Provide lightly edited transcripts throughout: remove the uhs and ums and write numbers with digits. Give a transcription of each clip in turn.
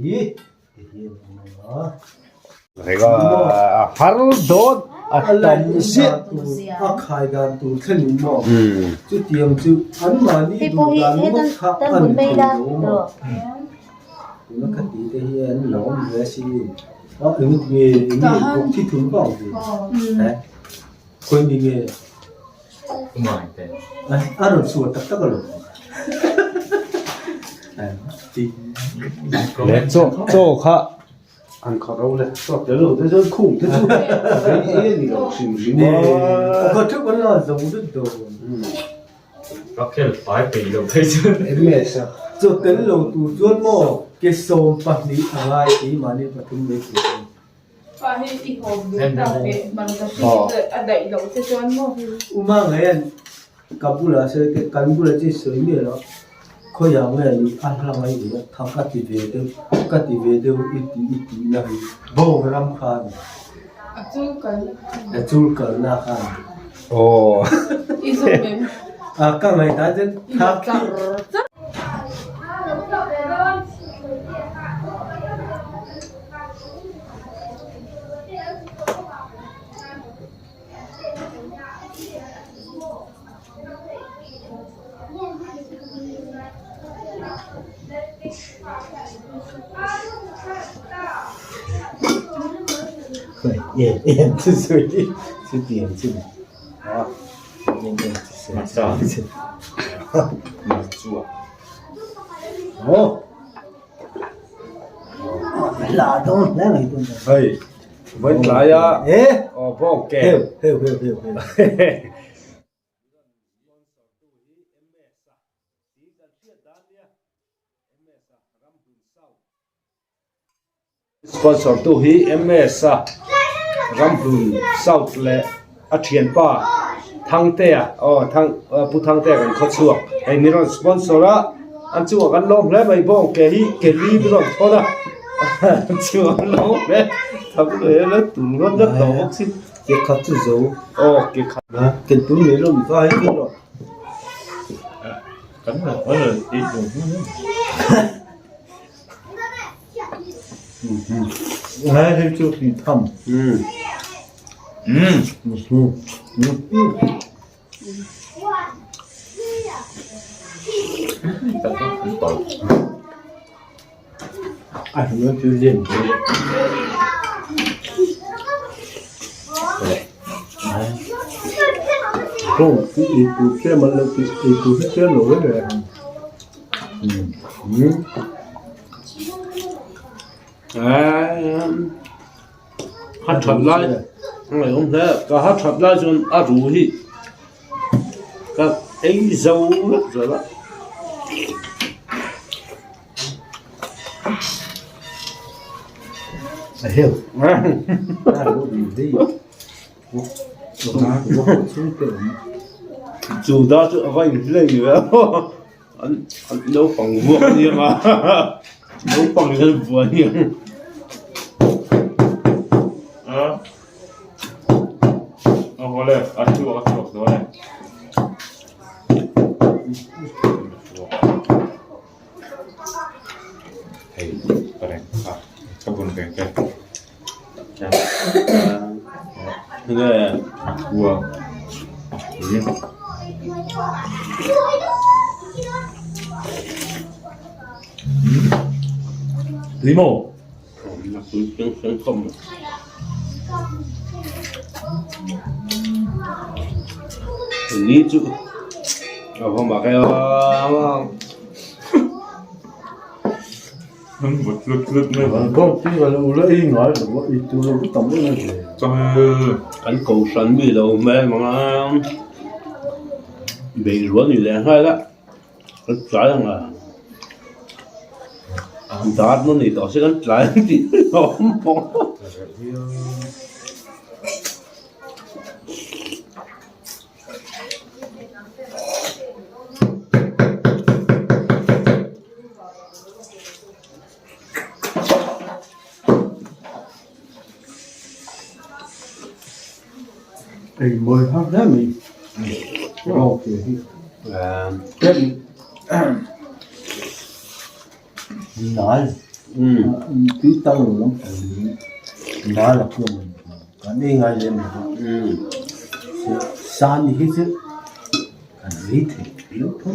hi ti hian a awm ang a. Rega a har dawn a tam ziah. A khai dan tur thlengin maw chutiang chu anmahni duh dan ngawt kha a ni thei lo maw. Tuna ka tih te hi an lo awm ve asin. A eng nge eng nge bawk thi thun vang ve he khawi ni nge a rawn chhuah tak tak alawm. Le chaw chaw kha an kha ro le chaw tel lo te chuan khung te chu rei e ni lo hrim hrim a. Ka thu kan la zo vek dawn. Ka khel fai peih lo phei chuan. MS a. Chaw tel lo tur chuan maw ke 12 a ngai tih mahni pathum mai tur chuan. Pa hi i haw duh tak leh man ka hriat a daih loh che chuan maw. U Mangayan ka bulah sawi te kan bulah chu i sawi miah lo khawiah nge ni a hla ngai ve a tha ka ti ve deuh ka ti ve deuh i ti i tih na hi bawng ram kha a ni. A chul kalna kha a ni. A chul kalna kha a ni. Aw. I zawm em? A ka ngaihdan chuan I la char char. En chu sawi chu tiang chu en en chu sawi chu aw la dawn hle mai dawn hei vawi tlai a aw bawng ke heu heu heu heu Sponsor tu hi MS a Ramhlun South leh a thianpa Thangtea aw Thang Pu Thangtea kan khaw chhuak hei min rawn sponsor a an chungah kan lawm hle mai bawng ke hi ke li min rawn thawn a an chungah kan lawm hle tham leh la tum rawn dat tawh bawk si ke khat chu zo aw ke khat ken tum nei lo mi kha hei chu rawh. Kan la kan la tih tur hmun a ni. Ngai hei chu tih tham. A hnu chu zin Không, cái ý tụ kia mà là cái ý tụ hết kia lỗi rồi. Ừ. Hát that lai ngaih awm hle ka hát that lai chuan a ru hi ka ei zo vek zel a. A hel. A ru hi. Chu da chu a va inhlei ve a an an naupang vuak a nia naupang hian an vuah a nia. A haw le a chhuak a chhuak dawn e. Hei ka reng a ka bun reng te. Nge Ua Ui Tui maw? Ni chu a va mak e a. An vawt tlut tlut mai. An kawng chu ka lo la ei ngai lo a, ei tur lo tam em em ve. Kan kohhran mi lo hmel mang a, beihrual ni leh nghal a, kan tlai ang a, dar nawn ni tawh se kan tlai ang tih a awm bawk. Ei mawi har hle mai rawng te hi nal. Tui tang lo lampang niin nal a pawh kan ei ngai lem lo a, sa ni hi chu kan ei thei viau tho.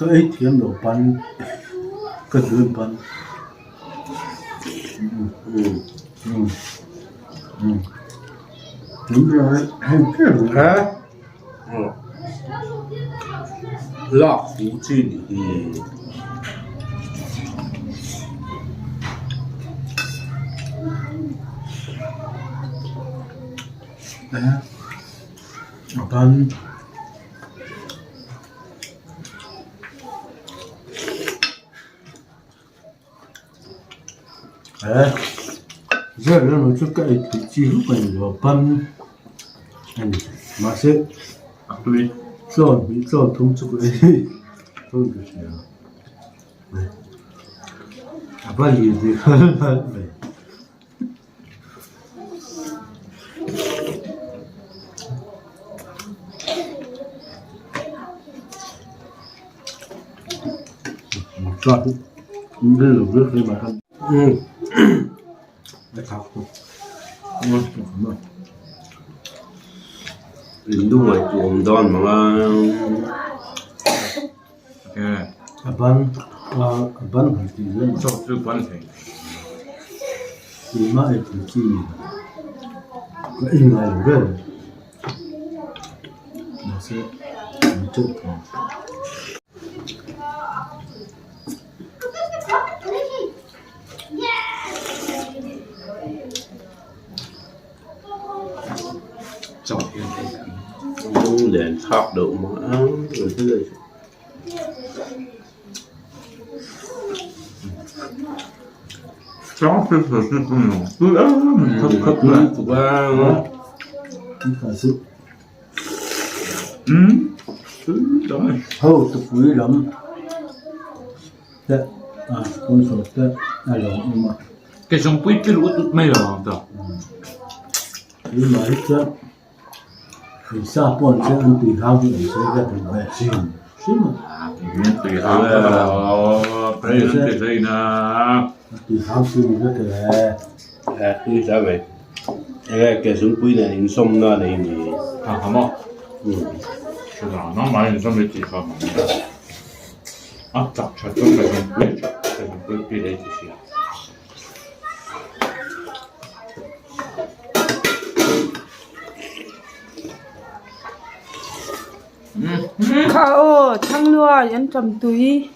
Ka ei thiam lo ban ka dul ban Lak fu chi nih hi. A ban. Ziak emaw chu ka ei theih chi hluk a ni lo ban a ni mahse tlawn hnih tlawn thum chu ka ei thung ka hria a va lian ve kha mai. In nu ngaihtuah awm dawn mang a. A ban a ban han tih zel Chaw chu ban thei. Keimah ei pui chi ni lo. Ka en ngai lo ber. Mahse an teuh thei. Lunglen thlak deuh mah a. Ho tupui lam te a sponsor te a lo awm a. Tunah hi chuan Sa pawh an chiang an tui hang hi an sawi vek ang e hrim hrim a. Tui hang chu ni vek e. E tui hla ve. Enge ke zungpui nen insawmna nei ni. Kha aw Thangluai an tam tui.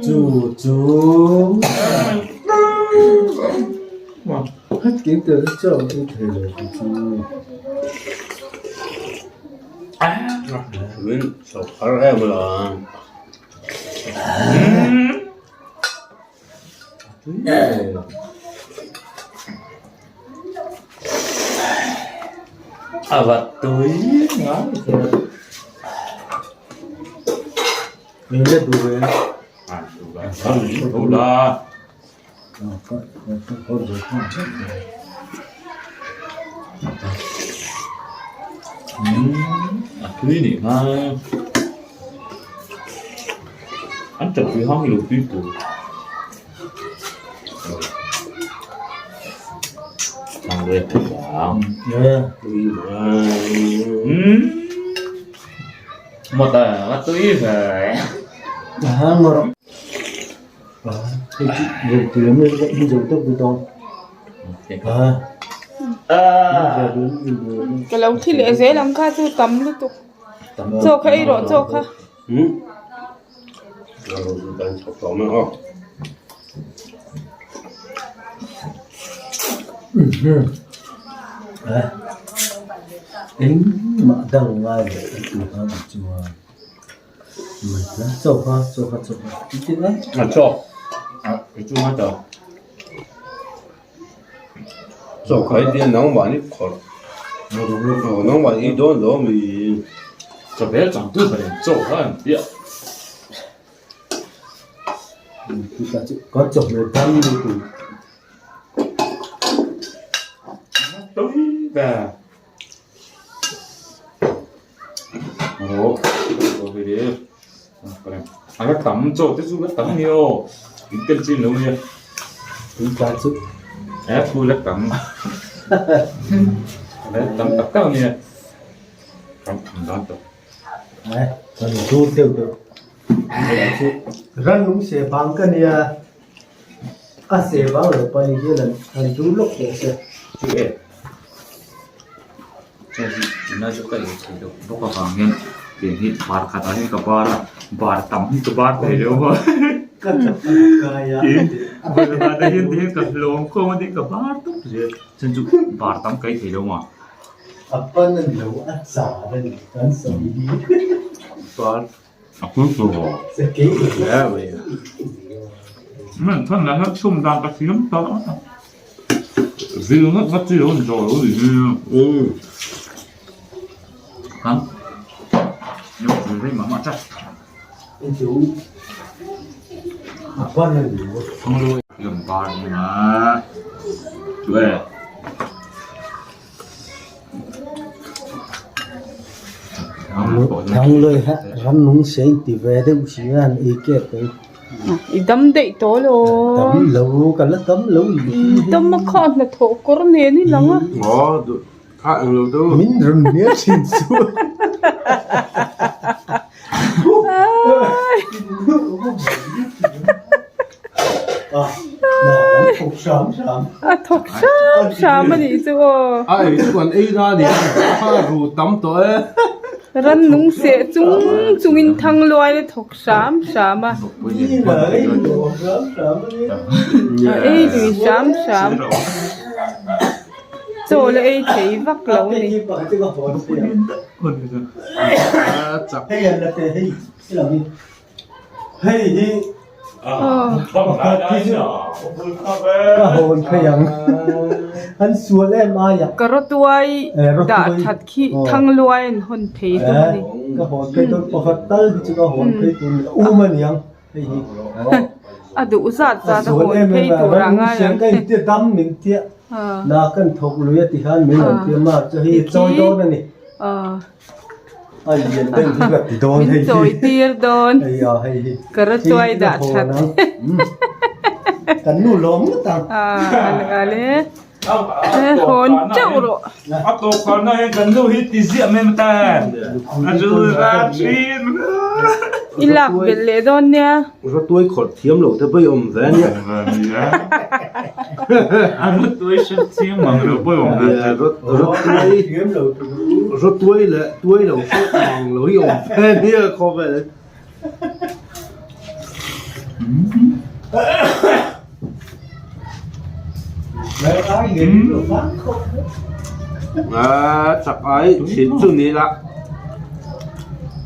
Chu chu hết kiến từ rất chậm tôi thầy lời của chú. Min chawp har em alawm. A va tui ngai A tui nih kha an chawp tui hang hi lo tui tur Ka lo thi leh zel ang kha chu tam lutuk chaw kha ei rawh chaw kha. Engmah dang ngai leh an tih khan a chuan. Chaw kha chaw kha chaw kha i ti a. A chaw i chu ngai ta. Chaw kha i ti a nangmah ni khawrh. Nangmah i dawn lo mi. Chawhmeh changtu ber in chaw kha an piah. Kan chawhmeh dam lutuk. Tui ber. A la tam chaw te chu la tam ni aw in tel chin lo nia he thu la tam la tam tak tak ania tam tham dan tawh Rannung se bang ka nia a se bang lo pani hian an dur lawk tawh se. Hei hi tunlai chu ka ei thei loh bawk avang hian tiang hi bar khatah hian ka bar a bar tam hi ka bar thei lo a bar hian ti hian ka hlawm khawm a ka bar tawp zel chuan chu bar tam ka ei thei lo maw. A pui tur aw. Chhum dan ka siam ta a. Vil ngat ngat chi lo ni tawh lo ni hi. Kan yo pui rei mah mah chat. Lam bar ni ma. Chu e. Thangluai ha rannung se in ti ve deuh si a an ei kep mai. I dam daih tawh lo. Dam lo ka la dam lo i. Dam a kha hnathawh kawr nen i lang a. Aw kha eng lo deuh. Min rawn hmel thin chu. A thawk hram hram a nih chu aw. A ei chu an ei na a ni a ru tam tawh e. Rannung seh chung chungin thang luai a thawk hram hram a. A ei lui hram hram. Chaw la ei thei vak lo a ni. Hei hi pakhat hi chu ka hawn phei ang an sual em ai a. Ka rawtuai dah that khi thangluai an hawn thei hlawm a ni. Ka hawn phei dawn pakhat tal hi chu ka hawn phei tur ni um a niang hei hi. A duh zat zat a hawn phei tur a ngai ang. Ka intia dam min tia na kan thawk lui a ti khan min rawn tia ma chu hei chawi dawn a ni. Min chawi tir dawn ka ra tuai dah that ale hawn teuh rawh. I lak belh leh dawn nia. Rawtuai leh tuai lo hriat mang lo hi awm ve nia khawvel in. Chak ai chhin chu ni la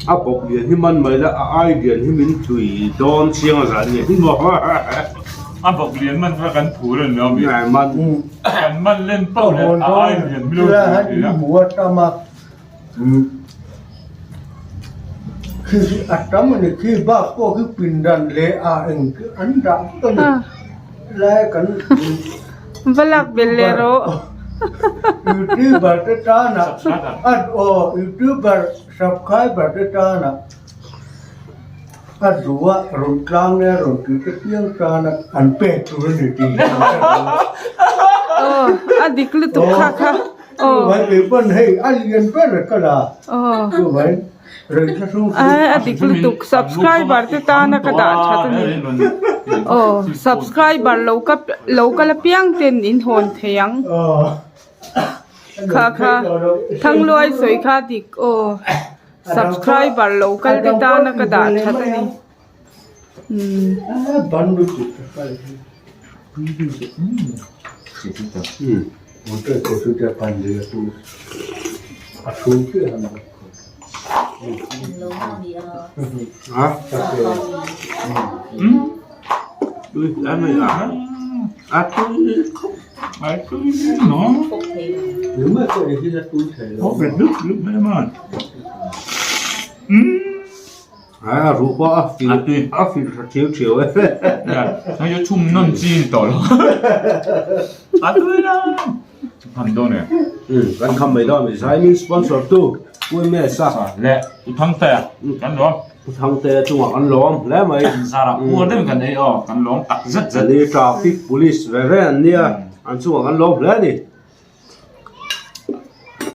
a bawp lian hi man mai la a ai lian hi min tui dawn chiang a zan ni hi maw. A bawp lian man kha kan phur a ni lo mi. Man. Kan man len pauh leh a ai lian milo Khi hi a tam a ni khi bak pawh khi pindan leh a eng khi an dah vek a ni lai kan Va lak belh leh rawh. Youtuber te tan ah aw youtuber subscriber te tan ah a duh a rawn tlang leh a rawn tih te piang tan a an pek tur a ni tih hi an hre lo. Aw a dik lutuk kha kha. Chuvai kei pawn hei a lian ber ka la chuvai rei thla hrung chu. A dik lutuk subscriber te tana ka dah that a ni aw subscriber lo ka lo kal apiang ten in hawn thei ang kha kha Thangluai sawi kha dik aw subscriber lo kal te tana ka dah that a ni umm. A ruh pawh a fil a fil tha thiau thiau e. Hei chu chhum nawn chi ni tawh lo. A tui la. Tham dawn e. Kan kham mai dawn mi zai min sponsor tu Pu Mesa leh Pu Thangtea kan lawm. Pu Thangtea chungah kan lawm hle mai. Zara puar deuhin kan ei aw kan lawm tak zet zet. Ni traffic police ve ve an nia an chungah kan lawm hle a ni.